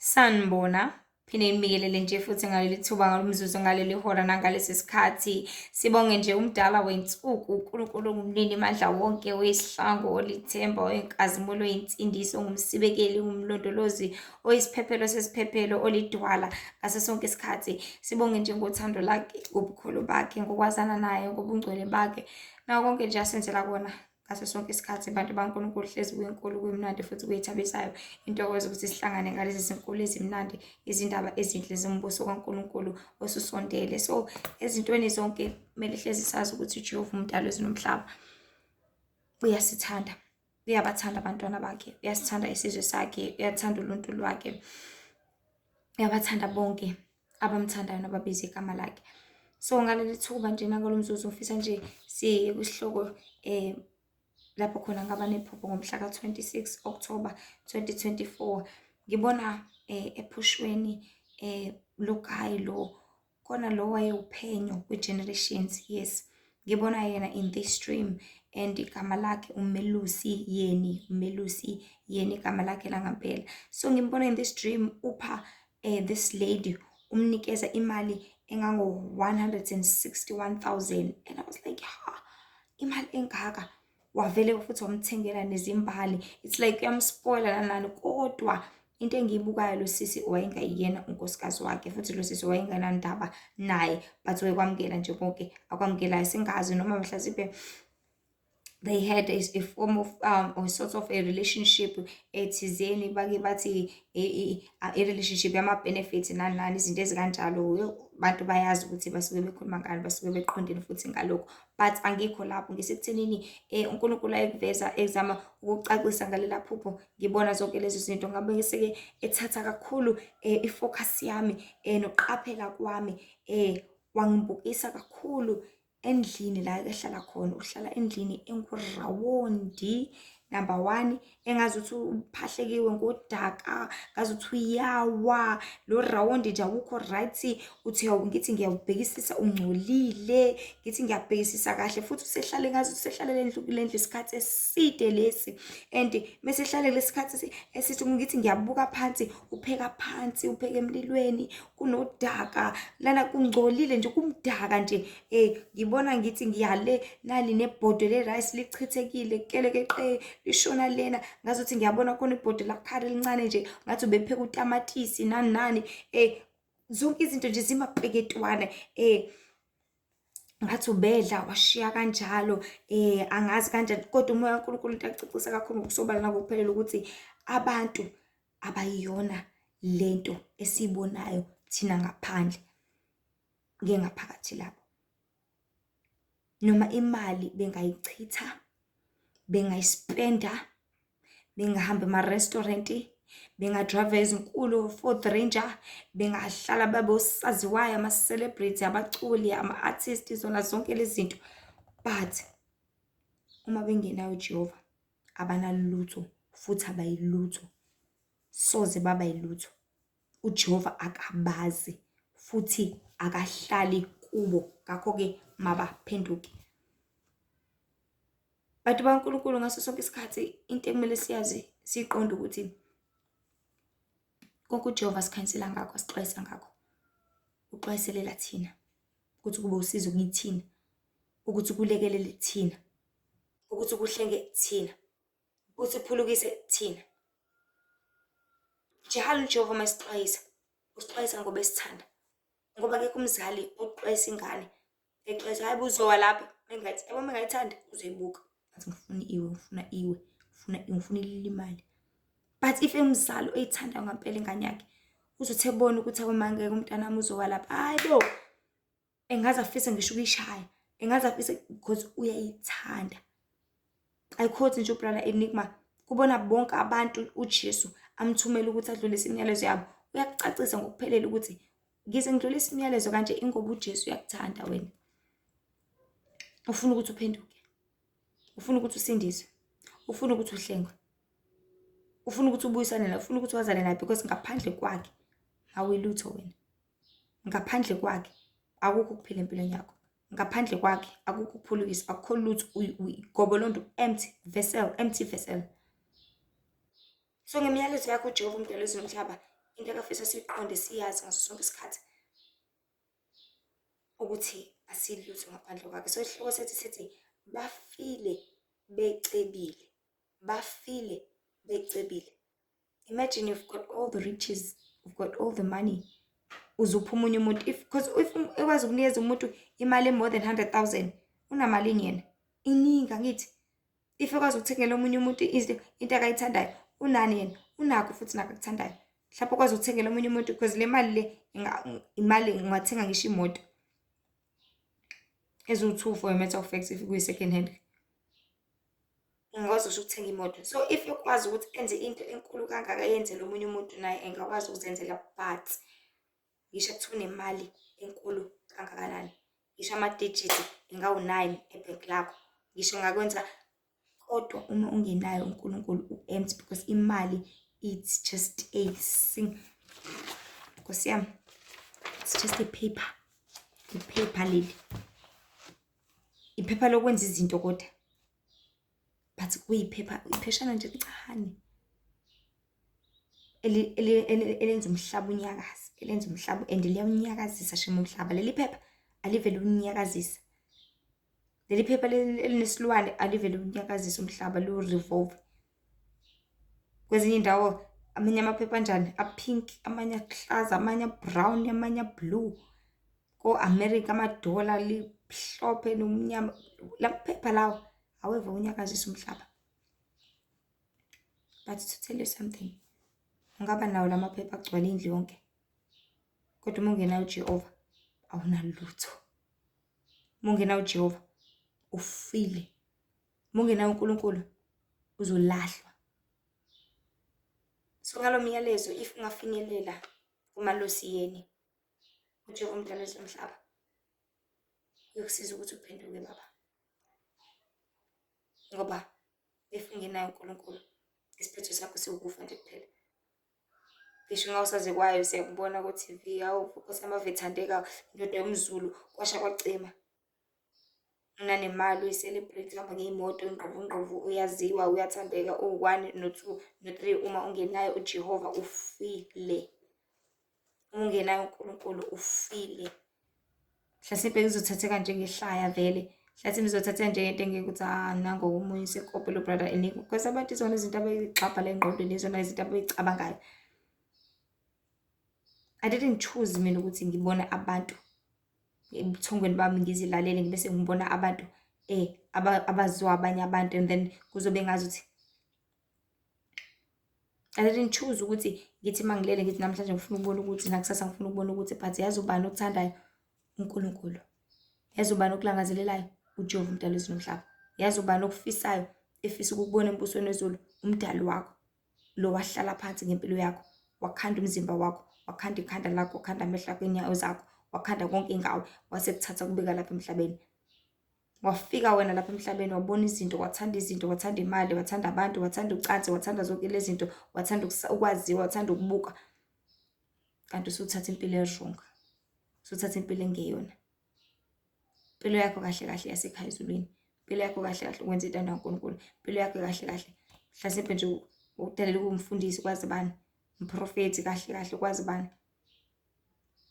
Sanibona, phinde ngibingelele nje futhi ngaleli thuba, ngalo mzuzu, ngaleli hora nangalesi sikhathi. Sibonge nje umdala wensuku, uNkulunkulu ongumninimandla wonke, oyisihlangu, olithemba, oyinkazimulo, oyinsindiso, ongumsibekeli, ongumlondolozi, oyisiphephelo sesiphephelo, olidwala ngaso sonke isikhathi. Sibonge nje ngothando lakhe, ngobukhulu bakhe, ngokwazana naye, ngobungcwele bakhe, nakho konke nje asenzela kona ngaso sonke isikhathi. Bantu baNkulunkulu, hlezi kuyinkulu, kuyimnandi futhi kuyithabisayo intokozo ukuthi sihlangane ngalezi zinkulu ezimnandi, izindaba ezinhle zombuso kaNkulunkulu osusondele. So ezintweni zonke kumele hlezi sazi ukuthi uJehova umdali wezulu nomhlaba uyasithanda, uyabathanda abantwana bakhe, uyasithanda isizwe sakhe, uyathanda uluntu lwakhe, uyabathanda bonke abamthandayo nababiza igama lakhe. So ngaleli thuba nje nangalo mzuzu ngifisa nje siye kwisihloko lapho khona ngaba nephupho ngomhla ka-26 October 2024. Ngibona ephushweni lo guy lo khona lo wayewuphenyo kwi-Generations. Yes, ngibona yena in this dream and igama lakhe uMelusi Yeni, uMelusi Yeni igama lakhe langampela. So ngimbona in this dream upha this lady, umnikeza imali engango 161,000 and I was like, ha, imali engaka. Wavele futhi wamthengela nezimbali. It's like uyamspoila nanani, kodwa into engiyibukayo, lo sisi wayengayiyena unkosikazi wakhe, futhi lo sisi wayengenandaba naye, but wayekwamukela nje konke akwamukelayo. Singazi noma mhlasimpe they had a form of or sort of a relationship ethizeni, bake bathi i-relationship yama-benefits nani nani, izinto ezikanjalo. Bantu bayazi ukuthi basuke bekhuluma ngani, basuke beqondene futhi ngalokho, but angikho lapho. Ngisekuthenini uNkulunkulu ayekuveza, ezama ukucacisa ngalela phupho. Ngibona zonke lezo zinto, ngabe seke ethatha kakhulu i-focus yami nokuqaphela kwami, wangibukisa kakhulu endlini la ehlala khona. Uhlala endlini engurawondi, number one, engazuthi uphahlekiwe ngodaka, ngazuthi uyawa lo rawondi nje, awukho right. Uthi ngithi ngiyawubhekisisa, ungcolile. Ngithi ngiyabhekisisa kahle futhi, usehlale ngazuthi usehlale le ndlu, kule ndlu isikhathi eside lesi, and mase ehlale lesikhathi esithi ngithi ngiyabuka phansi, upheka phansi, upheka emlilweni, kunodaka lana, kungcolile nje, kumdaka nje. Ngibona ngithi ngiyale, nali nebhodwe le-rice lichithekile kelekeqe, lishona lena. Ngazuthi ngiyabona khona ibhodwe lakhari elincane nje, ngathi ubepheka utamatisi nani nani. Zonke izinto nje zimapeketwane, ngathi ubedla washiya kanjalo. Angazi kanjani, kodwa umoya kaNkulunkulu into acacisa kakhulu ngokusobala nangokuphelele ukuthi abantu abayiyona lento esiyibonayo thina ngaphandle ngengaphakathi labo. Noma imali bengayichitha, bengayispenda, bengahamba ema-restaurant, bengadrayiva ezinkulu Ford Ranger, bengahlala babe osaziwayo, ama-celebrity, abaculi, ama-artist, zona zonke lezi zinto, but uma bengenayo uJehova abanalutho futhi abayilutho, soze baba yilutho. UJehova akabazi futhi akahlali kubo, ngakho-ke mabaphenduke. Bantu baNkulunkulu, ngaso sonke isikhathi into ekumele siyazi, siyiqonde ukuthi konke uJehova asikhanyisela ngakho, asixwayisa ngakho, uxwayiselela thina ukuthi kube usizo kithina, ukuthi kulekelele thina, ukuthi kuhlenge thina, ukuthi kuphulukise thina. Njalo uJehova uma esixwayisa, usixwayisa ngoba esithanda, ngoba akekho umzali oxwayisa ingane, exwayisa, "Hayi bo, uzowa lapha," mengathi yabo, mengayithandi uzoyibuka, athi, "Ngifuna iwe, ngifuna iwe, ngifuna iwe, ngifuna ilimale." But if umzali oyithandayo ngampela ingane yakhe, uzothi ebona ukuthi awu, ngeke, umntanami uzowa lapha, hayi bo, engaze afise ngisho ukuyishaya, engaze afise, because uyayithanda. Ayikhothi nje uBrother Enigma kubona bonke abantu uJesu amthumela ukuthi adlulise imiyalezo yabo, uyakucacisa ngokuphelele ukuthi ngize ngidlulise imiyalezo kanje ingoba uJesu uyakuthanda wena, ufuna ukuthi uphenduke, ufuna ukuthi usindiswe, ufuna ukuthi uhlengwe, ufuna ukuthi ubuyisane naye, ufuna ukuthi wazane naye, because ngaphandle kwakhe awuyilutho wena. Ngaphandle kwakhe akukho ukuphila empilweni yakho. Ngaphandle kwakhe akukho ukuphulukisa, akukho lutho, igobolondo, empty vessel, empty vessel. So ngemiyalezo yakho uJehova umdali wezulu nomhlaba Into akafisa siyiqonde siyazi ngaso sonke isikhathi ukuthi asilutho ngaphandle kwakhe. So isihloko sethu sithi bafile becebile, bafile becebile. Imagine you've got all the riches, you've got all the money. Uzupha omunye umuntu if because if ekwazi ukunikeza umuntu imali more than 100,000 unamalini yena? Iningi angithi. If ekwazi ukuthengela omunye umuntu izinto into akayithandayo unani yena? Unakho futhi nakho akuthandayo. Mhlawumbe ukwazi ukuthengela omunye umuntu because le mali le imali ungathenga ngisho imoto eziwu-2 for a matter of fact if kuyi-second hand. Ungakwazi ngisho ukuthenga imoto. So if ekwazi ukuthi enze into enkulu kangaka eyenzele omunye umuntu naye engakwazi ukuzenzela but ngisho kuthiwa unemali enkulu kangakanani, ngisho ama-digit engawu-9 ebhenki lakho, ngisho engakwenza kodwa uma ungenayo uNkulunkulu u-empty because imali it's just a Nkosi yami, it's just a paper. Iphepha leli. Iphepha lokwenza izinto kodwa. But kuyiphepha, ipheshana nje elincane elenza umhlaba unyakaze, elenza umhlaba and liyawunyakazisa shame umhlaba. Leli phepha alivele unyakazisa. Leli phepha elinesilwane alivele unyakazisa umhlaba liwu-revolve. Kwezinye iy'ndawo amanye amaphepha anjani a-pink, amanye aluhlaza, amanye a-brown, amanye a-blue. Ko-America amadola limhlophe nomnyama. La maphepha lawa aweve unyakazisa umhlaba. But to tell you something, ungaba nawo la maphepha agcwale indlu yonke, kodwa uma ungenayo uJehova awunalutho. Uma ungenawo uJehova ufile. Uma ungenawo uNkulunkulu uzolahlwa. So ngalo myalezo if ungafinyelela kumalosiyeni uJehova umdali wezomhlaba uyokusiza ukuthi uphenduke baba. Ngoba if ungenayo uNkulunkulu isiphetho sakho siwukufa nje kuphela. Ngisho ungawusazekwayo siyakubona ku-T_V, hawu Nkosi yami ave ethandeka indoda yomZulu kwasha kwacima. Unanemali uyi-celebrity uhamba ngey'moto ingqovungqovu uyaziwa uyathandeka uwu-one no-two no-three. Uma ungenayo uJehova ufile. Uma ungenayo uNkulunkulu ufile. Mhlasimpe izothatheka njengehlaya vele. Mhlasimpe izothatheka njengento engeke ukuthi ah nango omunye usekopela u-brother Enigma. Because abantu izona izinto abayigxabha la engqondweni izona izinto abayicabangayo. I didn't choose mina ukuthi ngibone abantu ebuthongweni bami ngizilalele ngibe sengibona abantu abaziwa abanye abantu and then kuzobe ngazuthi I didn't choose ukuthi ngithi uma ngilele ngithi namhlanje ngifuna ukubona ukuthi nakusasa ngifuna ukubona ukuthi but yazi ubani okuthandayo? uNkulunkulu. Yazi ubani okulangazelelayo? uJehova umdali wezulu nomhlaba. Yazi ubani okufisayo efisa ukukubona embusweni wezulu? Umdali wakho. Lo wahlala phansi ngempilo yakho, wakhanda umzimba wakho, wakhanda ikhanda lakho, wakhanda amehlo akho, iy'nyawo zakho, wakhanda konke ngawe, wasekuthatha kubeka lapha emhlabeni. Wafika wena lapha emhlabeni wabona izinto, wathanda izinto, wathanda imali, wathanda abantu, wathanda ucansi, wathanda zonke lezi zinto, wathanda ukwaziwa, wathanda ukubuka. Kanti usuthatha impilo e-wrong, usuthatha impilo engeyona. Impilo yakho kahle kahle yasekhaya ezulwini. Impilo yakho kahle kahle ukwenza intando kaNkulunkulu. Impilo yakho kahle kahle mhlasimpe nje ukudalela ukuwumfundisi kwazi bani, umprofethi kahle kahle kwazi bani.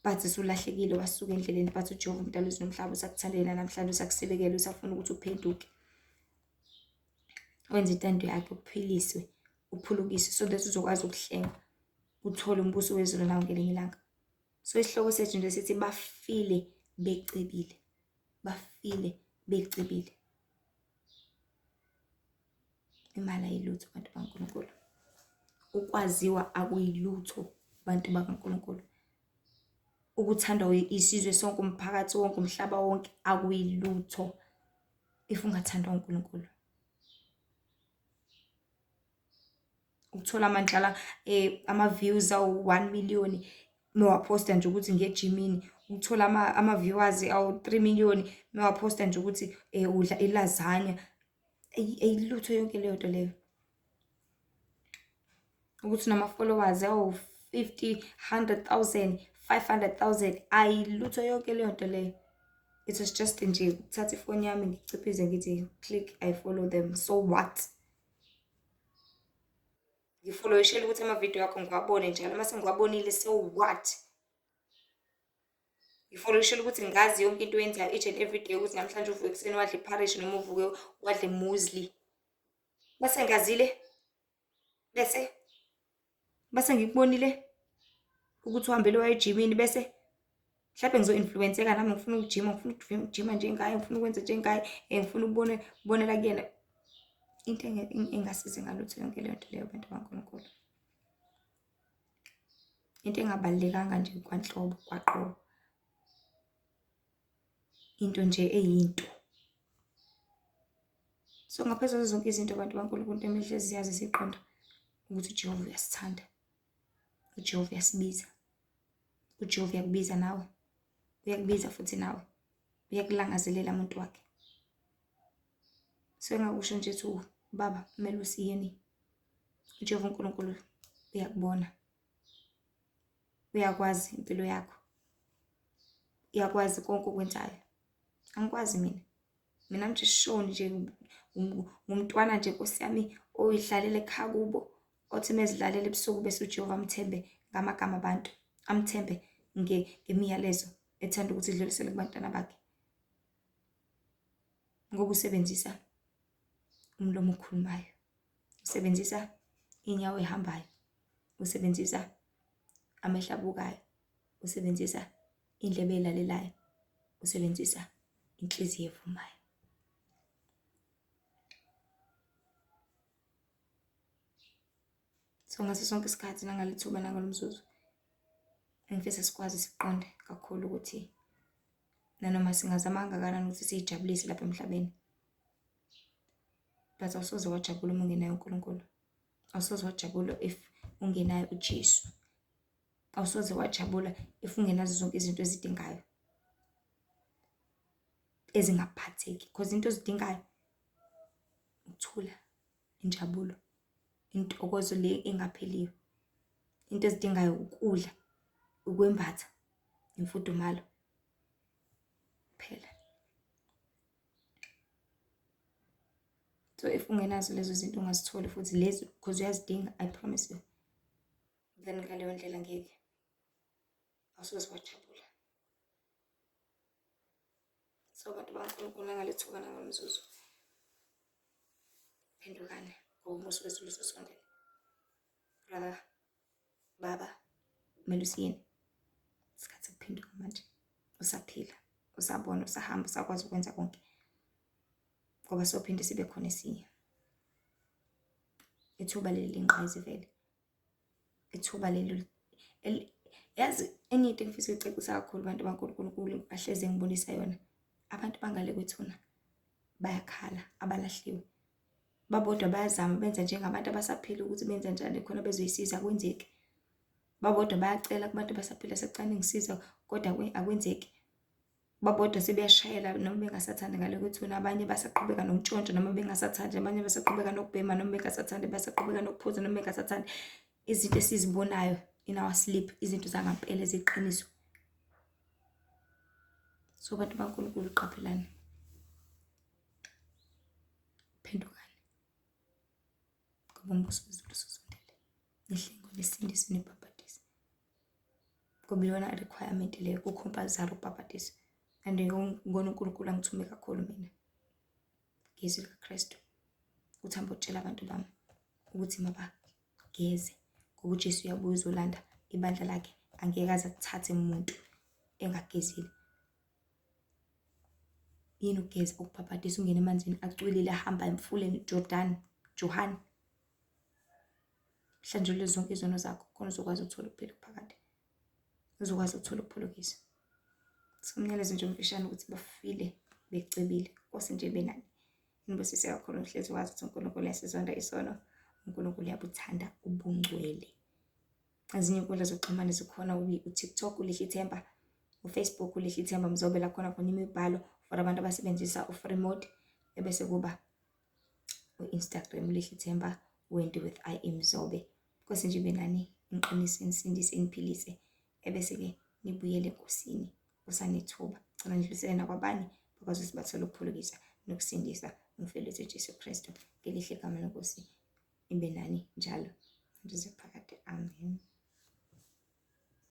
But usulahlekile wasuka endleleni but uJehova umdali wezulu nomhlaba usakuthandela namhlanje usakusibekela usafuna ukuthi uphenduke. Wenze intando yakhe uphiliswe, uphulukiswe so that uzokwazi ukuhlenga uthole umbuso wezulu nawe ngelinye ilanga. So isihloko sethu nje sithi bafile becebile. Bafile becebile. Imali ayilutho bantu bakaNkulunkulu. Ukwaziwa akuyilutho bantu bakaNkulunkulu. Ukuthandwa isizwe sonke, umphakathi wonke, umhlaba wonke akuyilutho if ungathandwa uNkulunkulu. Ukuthola amandlala ama-views awu-1 million mewaphosta nje ukuthi ngiye ejimini, ukuthola ama-viewers awu-3 million mewaphosta nje ukuthi udla i-lasagna, ayilutho yonke leyo nto leyo. Ukuthi unama-followers awu-50, 100,000, 500,000 ayilutho yonke leyo nto leyo. It was just nje ukuthatha ifoni yami ngiciphize ngithi click I follow them, so what? Ngifolowishela ukuthi amavidiyo akho ngiwabone njalo, mase ngiwabonile so what? Ngifolowishela ukuthi ngazi yonke into oyenzayo each and every day ukuthi namhlanje uvuke ekuseni wadla ipharishi noma uvuke wadla imuzli. Bese ngazile bese bese ngikubonile ukuthi uhambele waye ejimini bese mhlawumbe ngizo-influence-eka nami ngifuna ukujima, ngifuna ukujima njengaye, ngifuna ukwenza njengaye, ngifuna ukubona ukubonela kuyena. Into engasizi ngalutho yonke leyo nto leyo bantu bakaNkulunkulu. Into engabalulekanga nje kwanhlobo kwaqobo. Into nje eyinto. So ngaphezu kwazo zonke izinto bantu baNkulunkulu into emele hlezi siyazi siyiqonda ukuthi uJehova uyasithanda. UJehova uyasibiza. UJehova uyakubiza nawe. Uyakubiza futhi nawe. Uyakulangazelela muntu wakhe. So engakusho nje ukuthi baba kumele usiyeni. UJehova uNkulunkulu uyakubona. Uyakwazi impilo yakho. Uyakwazi konke okwenzayo. Angikwazi mina. Mina nje shoni nje ngumntwana nje Nkosi yami oyihlalela ekhaya kubo othi mezidlalela ebusuku bese uJehova amthembe ngamagama abantu, amthembe ngemiyalezo ethanda ukuthi idluliselwe kubantwana bakhe. Ngoba usebenzisa umlomo okhulumayo, usebenzisa iy'nyawo ey'hambayo, usebenzisa amehlo abukayo, usebenzisa iy'ndlebe ey'lalelayo, usebenzisa inhliziyo evumayo. So ngaso sonke isikhathi nangalethuba nangalo mzuzu engifisa sikwazi siqonde kakhulu ukuthi nanoma singazama kangakanani ukuthi siyijabulise lapha emhlabeni, but awusoze wajabula uma ungenaye uNkulunkulu. Awusoze wajabula if ungenaye uJesu. Awusoze wajabula if ungenazo zonke izinto ezidingayo ezingaphatheki because into ozidingayo ukuthula, injabulo, intokozo le engapheliyo. Into ezidingayo ukudla, ukwembatha, imfudumalo kuphela. So if ungenazo lezo zinto ungazitholi futhi lezi because uyazidinga, I promise you. Then ngaleyo ndlela ngeke awusoze wajabula. So bantu bakaNkulunkulu nangalethuba nangalomzuzu phendukani ngoba umusi wezulu ususondele. Brother, baba, kumele usiyeni. Isikhathi sokuphenduka manje. Usaphila, usabona, usahamba, usakwazi ukwenza konke. Ngoba sophinde sibe khona esinye. Ithuba leli lingqayizivele. Ithuba leli yazi enye into engifisa ukuyicacisa kakhulu bantu baNkulunkulu ahleze engibonisa yona. Abantu bangale kwethuna bayakhala abalahliwe. Babodwa bayazama benza njengabantu abasaphila ukuthi benza njani khona bezoyisiza akwenzeki. Babodwa bayacela kubantu abasaphila sacela ningisiza kodwa akwenzeki. Babodwa sebeyashayela noma bengasathandi ngale kwethuna, abanye basaqhubeka nokuntshontsha noma bengasathandi, abanye basaqhubeka nokubhema noma bengasathandi, basaqhubeka nokuphuza noma bengasathandi. Izinto esizibonayo in our sleep, izinto zangampela eziyiqiniso. So bantu baNkulunkulu qaphelani. Phendukani. Ngoba umbuso wezulu ususondele. Nihlengwe, nisindiswe, nibhabhadiswe. Ngoba iyona requirement leyo ku-compulsory ukubhabhadiswa. And ngibona uNkulunkulu angithume kakhulu mina ngezwi likaKristu ukuthi hambe utshela abantu bami ukuthi mabageze ngoba uJesu uyabuya uzolanda ibandla lakhe, angeke aze akuthathe muntu engagezile. Yini ukugeza? Ukubhabhadisa, ungene emanzini acwilile ahamba emfuleni Jordan, Johane. Hlanjululwe zonke izono zakho khona uzokwazi ukuthola ukuphila okuphakade, uzokwazi ukuthola ukuphulukiswa. So umyalezo nje omfishane ukuthi bafile becebile, Nkosi nje benani. Nibusise kakhulu, ngihlezi wazi ukuthi uNkulunkulu uyasizonda isono, uNkulunkulu uyabuthanda ubungcwele. Ezinye iy'nkundla zokuxhumana zikhona u-TikTok uLihle Ithemba, u-Facebook uLihle Ithemba Mzobe, la khona khona imibhalo for abantu abasebenzisa u-free mode, ebese kuba u-Instagram uLihle Ithemba Wendy with I am Mzobe. Nkosi nje ibe nani, iniqinise, inisindise, iniphilise, ebese-ke nibuyele eNkosini kusanethuba. Cela nidlulisele nakwabanye bakwazi ukuthi bathole ukuphulukiswa nokusindiswa umfeli wethu Jesu Kristu. Ngelihle igama leNkosi ibe nani njalo. Ndize phakade. Amen.